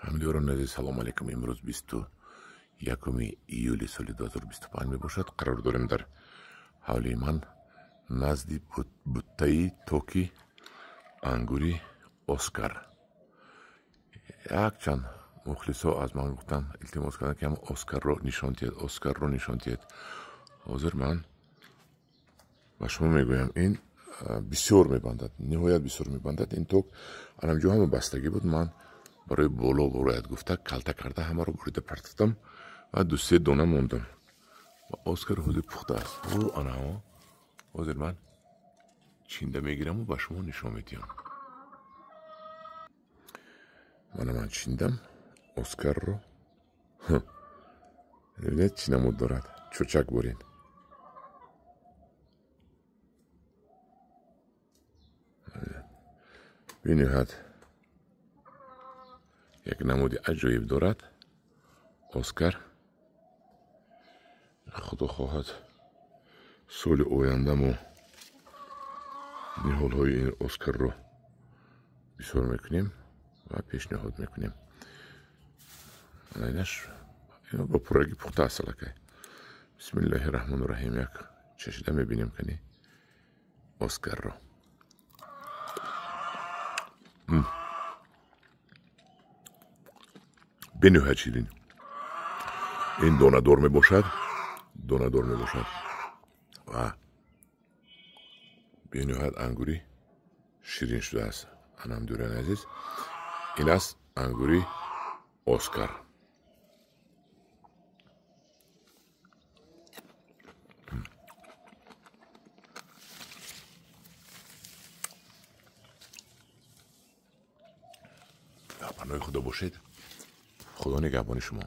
Ҳамдиёрони азиз, салому алайкум. Имрӯз 21 июли соли 2025 мебошад. Қарор дорем дар ҳавлии ман назди буттаи токи ангури Оскар. Якчанд мухлисо аз ман гуфтанд, илтимос карданд, ки ҳам Оскарро нишон диҳед, Оскарро нишон диҳед. Ҳозир ман ба шумо мегӯям, ин бисёр мебандад, ниҳоят бисёр мебандад. Ин ток анамҷо ҳама бастагӣ буд, ман барои боло борояд гуфта калта карда ҳамаро бурида партофтам ва ду-се дона мондам. Ва Оскар ҳозир пухта аст. Ӯ анаҳо ҳозир ман чинда мегираму ба шумо нишон медиҳам. Мана ман чиндам Оскарро. Бибинед, чӣ намуд дорад, чӯчак бурин. Бениҳоят як намуди аҷоиб дорад Оскар. Худо хоҳад, соли оянда мо ниҳолҳои ин Оскарро бисёр мекунем ва пешниҳод мекунем. Инаш ба пуррагӣ пухта аст аллакай. Бисмиллаҳи раҳмони раҳим. Як чашида мебинем кани Оскарро. Бениҳоят ширин. Ин донадор мебошад, донадор мебошад ва бениҳоят ангури ширин шудааст. Анам дӯрони азиз, ин аст ангури Оскар. Дар паноҳи Худо бошед. Худо нигаҳбони шумо.